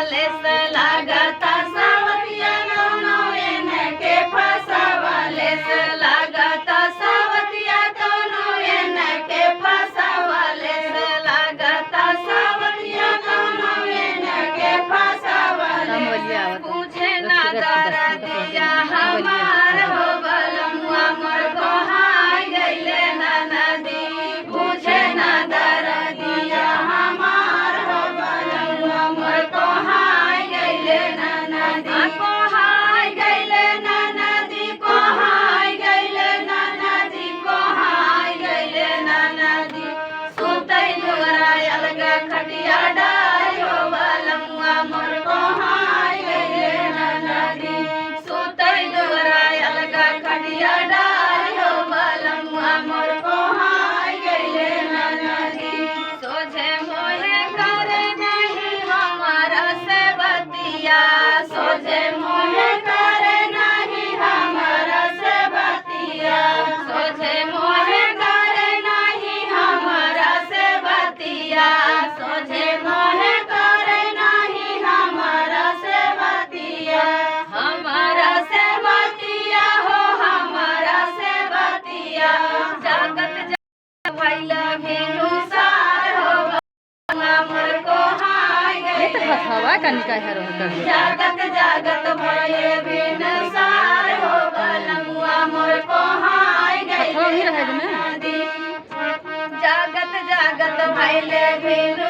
फसवले से लागता सावतिया कौनो एनके फसवले से लागता सावतिया कौनो एनके फसवले से लागता सावतिया कौनो एनके फसवले बोलिए आवत। पूछे ना दरदिया हमार हो बलमुआ मोर कोहाय गइले ना नदी पूछे ना दरदिया हमार हो बलमुआ मोर कोहाय गइले ना नदी कोहाय गइले ना नदी कोहाय गइले ना नदी कोहाय गइले ना नदी सुतै दुअरा अलगा खटिया डाल हो बलमुआ मोर कोहाय गइले ना नदी सुतै दुअरा अलगा खटिया डाल हो बलमुआ मोर कोहाय गइले ना नदी सोझे मोहे करे नहीं हमारा से बतिया सोझे मोहे करे नहीं हमारा से बतिया सोझे मोहे करे नहीं हमारा से बतिया सोझे मोहे करे नहीं हमारा से बतिया हमारा से बतिया हो हमारा से बतिया जागत भैल भेनु सार हो मोर को हाय ये तो गइले हवा का निकाय है रोहन कर जागत जागत भये बिन सार हो बलमुआ मोर को हाय हथवा भी गइले रहे ना। नदी जागत जागत भइले बिन